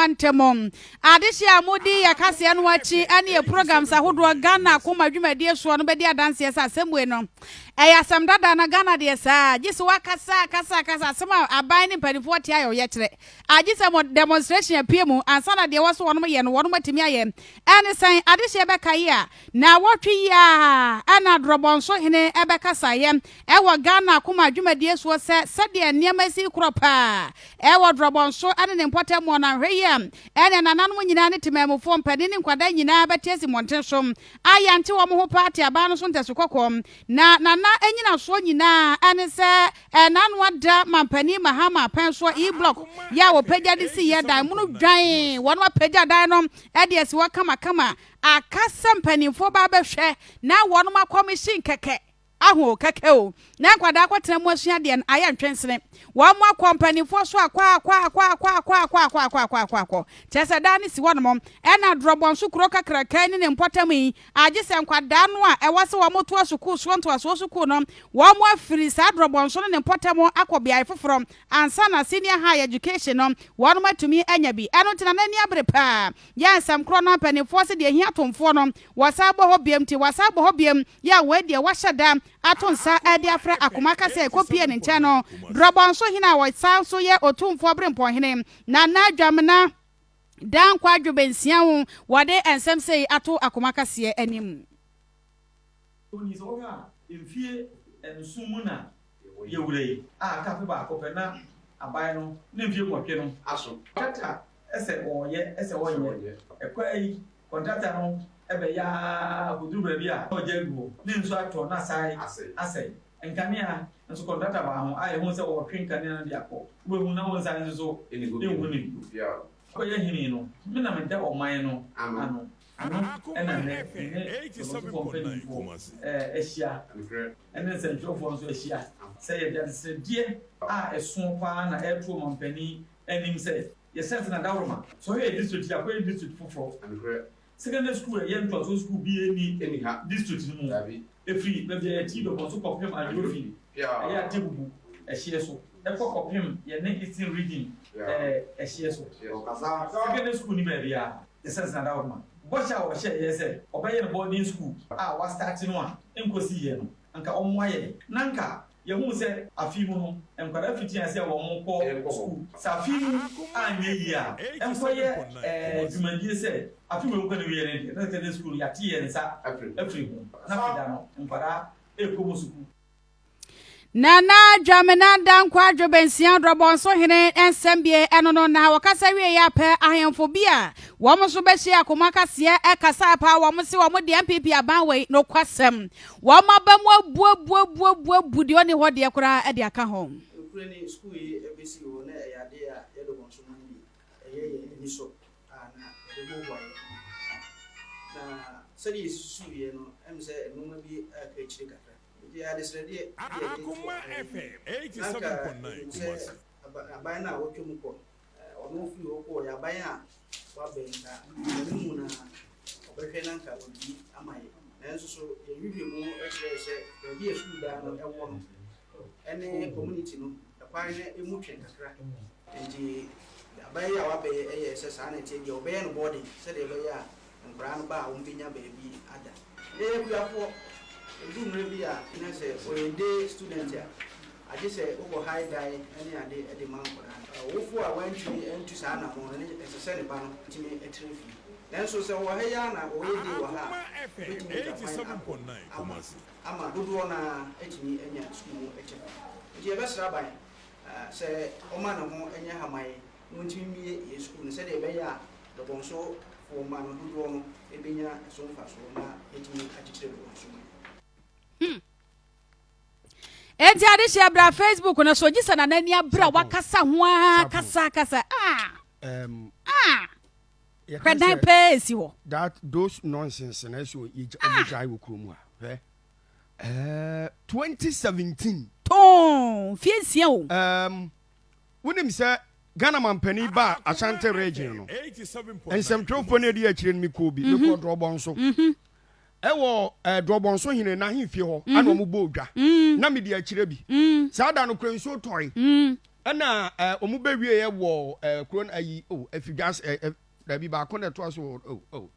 mantam. Adehyeɛ a modi yɛ kaseɛ no akyi ne yɛ programs ahodoɔ Ghana akoma dwumadie soɔ no bɛdi adanseɛ sɛ asɛm wei no ɛyɛ asɛm dada na Ghana deɛ saa gye sɛ wakasa akasa akasa asɛm a aban ne mpanimfoɔ te ayɛ ɔyɛkyerɛ agye sɛ mo demonstration apue mu ansa na deɛ ɛwɔ so wɔnom yɛ no wɔnom atumi ayɛ. Ɛne sɛn adehyeɛ bɛka yi a naawɔtwe yi ara ɛna Drɔbɔnso hene ɛbɛkasaeɛ ɛwɔ Ghana akoma dwumadie soɔ sɛ sɛdeɛ nneɛma si korɔ paa ɛwɔ Drɔbɔnso ɛne ne mpɔtam mu ɔnanhwɛ yi a ɛne nananom nyinaa ne temanmufoɔ mpanin ne nkwadaa nyinaa bɛte asi mmɔnten so ayante wɔn ho paa te aban no so ntɛso kɔkɔɔ. Na Nana nnyinasoɔ nyinaa ɛne sɛ ɛnano ada Mampanin Mahama pɛn soɔ E-block yɛ a wɔpagya de siiɛ dan mono dwan wɔn apagya dan no de asi hɔ kamakama aka sɛ mpanimfoɔ ba abɛhwɛ na wɔn akɔmihyin kɛkɛ aho kɛkɛ o na nkwadaa akɔtena mu asua deɛ no ayɛ ntwensene wɔn akɔ mpanimfoɔ so akɔ akɔ akɔ akɔ akɔ akɔ akɔ akɔ akɔ akɔ akɔ kyerɛ sɛ dan no si hɔnom ɛna dorɔbɔ nso kuro kakraka ne ne mpɔtam yi Agye sɛ nkwadaa no a ɛwɔ sɛ wɔtoa sukuu soɔ ntoasoɔ sukuu no, wɔafiri saa dorɔbɔnso ne ne mpɔtam akɔ beae foforɔ ansa na Senior High Education no wɔnom atumi anya bi. Ɛno nti na n'ani abere paa. Yɛ nsɛm korɔ no ara mpaninfoɔ se deɛ ɛhia atomfoɔ no wɔsan bɔ hɔ biom nti wɔasan bɔ hɔ biom yɛ a wei deɛ wɔahyɛ da ato nsa de afrɛ akoma aka sɛ kɔpie ne nkyɛn no Dorɔbɔnso hene a ɔsan nso yɛ Otumfoɔ Berempɔnhene Nana Dwamena Daa nkwa adwobensia ho wɔde nsɛm sei ato akoma kaseɛ anim. Onii, sɛ wohwɛ a, mfie nson mu na yɛwura yi a aka afe baako pɛ na aban no ne mfie nwɔtwe no aso. Kɔntrata sɛ wɔyɛ sɛ wɔnyɛ. Ɛkwan yi, kɔntrata no bɛyɛ ara kɔduru baabi a na ɔgya agu hɔ, ne nsu atɔ na asan asɛe. Nkanea nso kɔntrata baa ho a yɛhuu sɛ wɔretwe nkanea no de akɔ. Wobɛhu na wo nsa nso so nhu no bio. Kɔyɛ hene no, me na meda ɔman no ano. Ɛno na nnɛ me ne Dɔmɔtofoɔ mpanimfoɔ ahyia, ne nsɛntwerɛfoɔ nso ahyia, sɛ yɛde adesrɛdeɛ a ɛso pa ara na ɛreto ɔmampanin anim sɛ yɛsrɛ sɛ n'adaworoma, sɛ ɔyɛ yɛn district yi a, kɔyɛ district foforɔ. Secondary school a ɛyɛ ntoasoɔ sukuu biara nni district no mu. Ɛfiri baabi a yɛte Dɔkɔnso kɔpem Adwofi, ɛyɛ Atebubu ɛhyeɛ so, ɛkɔ kɔpem yɛne Eastern Region ɛhyeɛ so. Secondary school nni baabiara. Yɛsrɛ sɛ Nana bɔhyɛ a ɔhyɛeɛ sɛ ɔbɛyɛ no boarding school a wastate no a ɛnkɔsiiɛ no, anka ɔmmoa yɛn na anka Yɛhuu sɛ afe yi mu no, nkwadaa fiti ase a wɔkɔ sukuu. Sɛ afe yi mu anyɛ yie a, ɛnkɔyɛ dwumadie sɛ afe wei nkɔ n'awieɛ no deɛ, na secondary school no yɛate yɛn nsa afiri ho, na afei da no nkwadaa rekɔ mu sukuu. Nana Dwamena Dankwa Dwobensia Drɔbɔnso Hene nsɛm bie ɛno no na wɔkasa wieɛ a pɛ ahemfo bi a wɔn nso bɛhyia akoma kaseɛ ɛkasaa paa wɔn se wɔn deɛ NPP aban wei nokwasɛm Wɔn aba mu abuabuabuabuabu deɛ ɔnni hɔ deɛ koraa de aka ho. Nokorɛ ni, sukuu yi bɛsii hɔ na ɛyɛ adeɛ a yɛdɔ wɔn so no bi, ɛyɛ yɛn anisɔ a na yɛde hoahoa yɛn ho. Na sɛdeɛ yɛsusuiɛ no, ɛm sɛ nnoɔma bi aka akyire kakra. Nti ɛyɛ adesrɛdeɛ bi a yɛde to aban anim. Na anka yɛnim sɛ aban no a wɔtwa mu kɔ no, Ɔno firi hɔ kɔɔ yɛ aban a wabɛn nka ɛno mu na ɔbɛhwɛ na nka ɔdi ama yɛ. Nanso so yɛn nhwehwɛmu kyerɛɛ sɛ baabi a sukuu dan no wɔ no ɛne community no ɛkwan no ɛmu twɛ kakra. Nti aban yi a wabɛn yɛ sɛ saa na ɛteɛ deɛ ɔbɛyɛ no boarding sɛdeɛ ɛbɛyɛ a Nkwadaa no ba a wɔbɛnya baabi ada. Yɛyɛ akuafoɔ, ɛduru mmerɛ bi a na sɛ ɔyɛ day student a, agye sɛ wokɔ hae dan ne ade de ma nkwadaa no. Ɔwofoɔ a wantumi antu saa anammɔn no, ne ɛsɛ sɛ ne ba no tumi tena fie. Nanso sɛ ɔwɔ ha yi ara na ɔyɛ day wɔ ha a, ɔbɛtumi atwa kwan akɔ aba ama dodoɔ no ara atumi anya sukuu mu kyɛfa. Nti yɛbɛsrɛ aban sɛ ɔmma ne ho nyɛ haman na ɔntumi mmue yɛn sukuu no sɛdeɛ ɛbɛyɛ a Dɔbɔnsofoɔ mma no dodoɔ no bɛnya ɛso mfasoɔ na yɛatumi akyekyere Dɔbɔnso man. Hmm. Enti adehyeɛ bra Facebook no so gye sɛ nana ani abere a wakasa ho ara kasa kasa ah um, ah hwɛ dan pɛɛ esi hɔ. That those nonsense na ɛsɛ ɔmo ah. gyae wɔ kurom ha hwɛ ɛɛ 2017. Tɔn fie nsia o. Um, Wonim sɛ Ghana mampanin baa Ashanti region no, nsɛmtwerɛfoɔ no adi akyire no mekɔɔ bi, mekɔɔ Drɔbɔnso. Ɛwɔ eh, Drɔbɔnso hene n'ahemfie hɔ, ana wɔn bɔɔ dwa. Na medi akyire bi. Saa da no kora nsuo tɔe. Ɛna wɔn bɛ wie yɛ wɔ kuro no ayi o afidwa ɛ dabi baako na ɛtoa so wɔ o o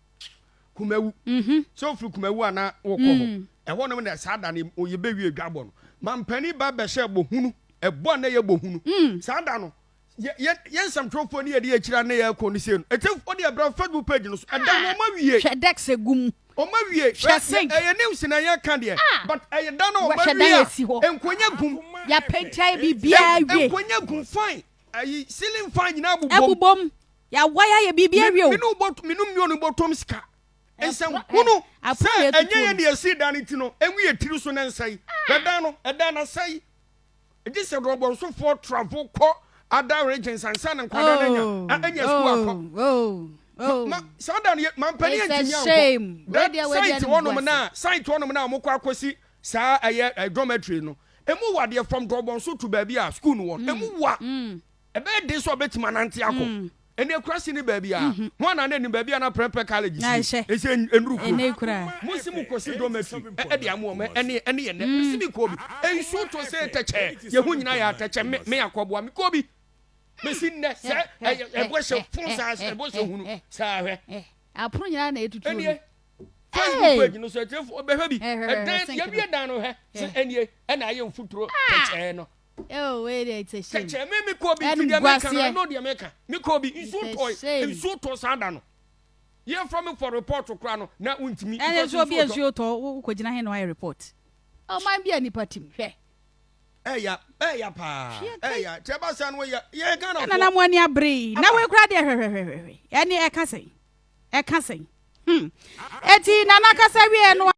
kumawu. Mhm. Sɛ ofiri kumawu a na wokɔ hɔ. Ɛhɔ nom na saa da no yɛ bɛ wie dwabɔ no. Mampanin ba bɛhyɛ bɔhunu ɛbɔ a na ɛyɛ bɔhunu. Saa da no yɛ yɛ yɛ nsɛmtwerɛfoɔ ne yɛde akyira ne yɛkɔ no sei no ɛti wode ɛbrɛ Facebook page no so ɛda no ɔma wie. Hwɛ desk egu mu. Ɔma wie. Hwɛ sink. Ɛyɛ news na yɛ ka deɛ. But ɛyɛ da no ɔma Hwɛ wie dan a esi hɔ. nkonya gum. Yɛapɛnkyɛn biribiara wie. Nkonya gum fine. Ayi ceiling fan nyinaa bobom. Ɛbobom. Yɛawae ayɛ biribiara wie o. Me ne wo bɔ me ne mmienu bɔtɔm sika. Nsɛm hunu sɛ ɛnyɛ yɛn na yɛsii dan no ti no ɛngu yɛ tiri so na ɛnsɛe. Hwɛ dan no ɛdan no asɛe. Gye sɛ Drɔbɔnsofoɔ travel kɔ other regions ansa na nkwadaa no anya anya sukuu akɔ. Ma ma saa da no yɛ mampanin It's a antumi ankɔ. shame. That Wei deɛ, wei deɛ site no hɔnom guase. na site hɔnom na wɔkɔ akɔsi saa ɛyɛ dormitory no. Emu wa deɛ from Drɔbɔnso to baabi a school no wɔ no. Emu wa. Ɛbɛyɛ den sɛ ɔbɛtumi anante akɔ. Ɛnna akurase ne baabi a, ho ana na ɛnim baabi a na Prempeh College Na si. ɛhyɛ. Ɛsɛ nnuru kuro. Ɛnɛ kura. Mo si mo kɔsi dormitory ɛde ama wɔn ɛne ɛne yɛ nɛ. Mesi mi kɔɔ bi. Nsuo tɔ sɛ tɛkyɛ. Yɛn ho nyinaa yɛ atɛkyɛ. Me me akɔboa mi kɔɔ bi. Mesi nnɛ sɛ ɛyɛ ɛbɔ hyɛ fon saa ɛbɔ hyɛ hunu saa hwɛ. Apono nyinaa na etutu. Ɛnie Facebook page no so ɛtiefo bɛhwɛ bi. Ɛdan yɛwie dan no hwɛ sɛ ɛnie ɛna ayɛ mfuturo tɛkyɛɛ no. Oh, wait, it's a shame. Kɛkyɛ me me kɔ bi nti deɛ meka no ɛno deɛ meka me kɔ bi nsuo tɔ nsuo tɔ saa da no yɛn fa me for report kora no na wontumi. Ɛnɛ nso obi nsuo tɔ wokɔ gyina he na wayɛ report. Ɔman bi a nipa tim hwɛ. Ɛya ɛya paa ɛya kyɛ ba saa no yɛ yɛ Ghana fo. Ɛna na mo ani abere yi na wei kora deɛ hwɛhwɛhwɛhwɛ ɛne ɛka sɛn ɛka sɛn hmm eti nana kasa wie no.